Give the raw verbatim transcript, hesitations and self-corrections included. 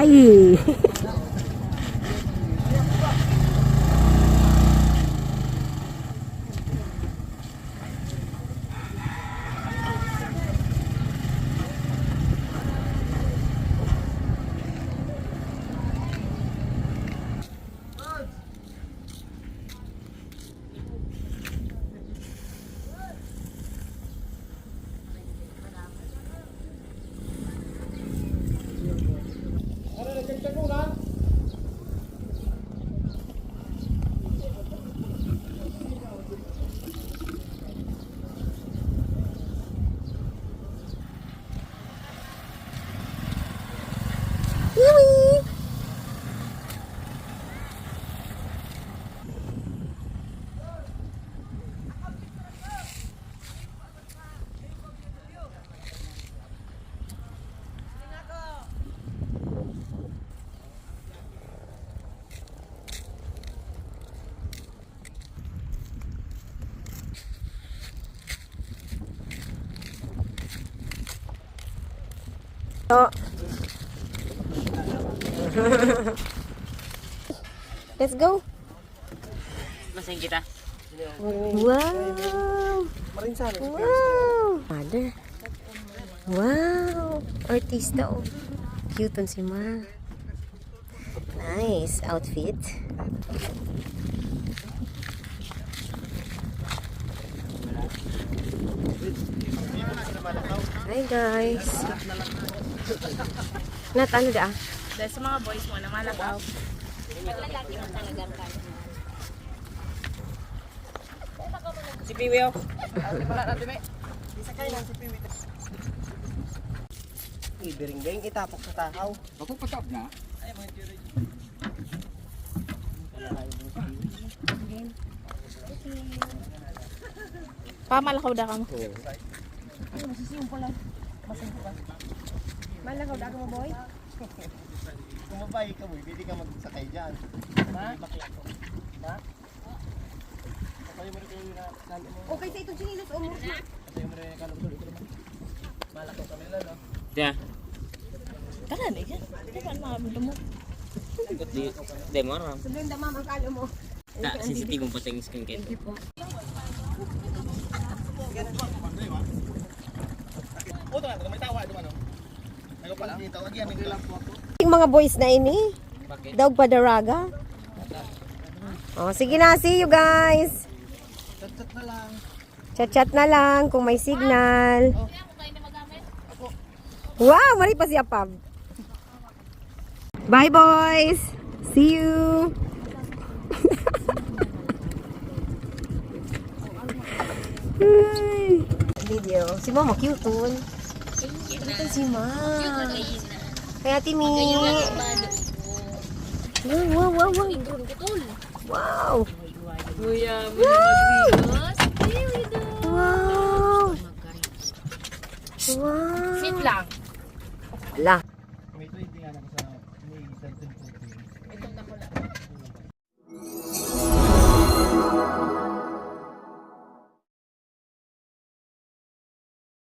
Oh. Let's go. Masayang kita. Wow! Marinsan. Wow! Mother. Wow! Artista, oh. Cute si Ma. Nice outfit. Hi, guys. Nat, ano da? Dahil sa mga boys mo na malakaw. Pag lalaki mo talagang kaya. Si Piwi, oh. Wala na, Dumi. Isa kayo lang si Piwi. Ibiring-biring, itapok sa tahaw. Ako, patap na. Pamalakaw da ka mo. Oo. Ay, masisiyon pala. Masisiyon pa. Malakaw da ka mo, boy? Kung babae ka, boy, pwede ka magsakay dyan. Ha? Bakla ko. Ha? Okay sa itong sinilos, oh, mo. Yeah. Kanan eh, yan. Di ba, mga abdo mo? Di, di mo aram. Sabihin da, ma'am, ang kalo mo. Ta, C C T V mo pati yung screen kayo. Thank you po. Yung mga boys na ini, daog pa daraga. Oh, sige na, see you guys. Chat-chat na lang. Chat-chat na lang kung may signal. Wow, mari pa siya, Pab. Bye, boys. See you. Ay. Video. Si Mama, cute, tol. Cute na. Cute na si Ma. Cute na kayo na. Kaya, Timi. Magayon lang ang bado. Wow, wow, wow, wow. Tingkong ko, tol. Wow. Kuya, Woo! Magrinos. Here we go. Wow. Wow. Sit lang. Ala. May twenty nga na sa, may twenty. Itong nakula.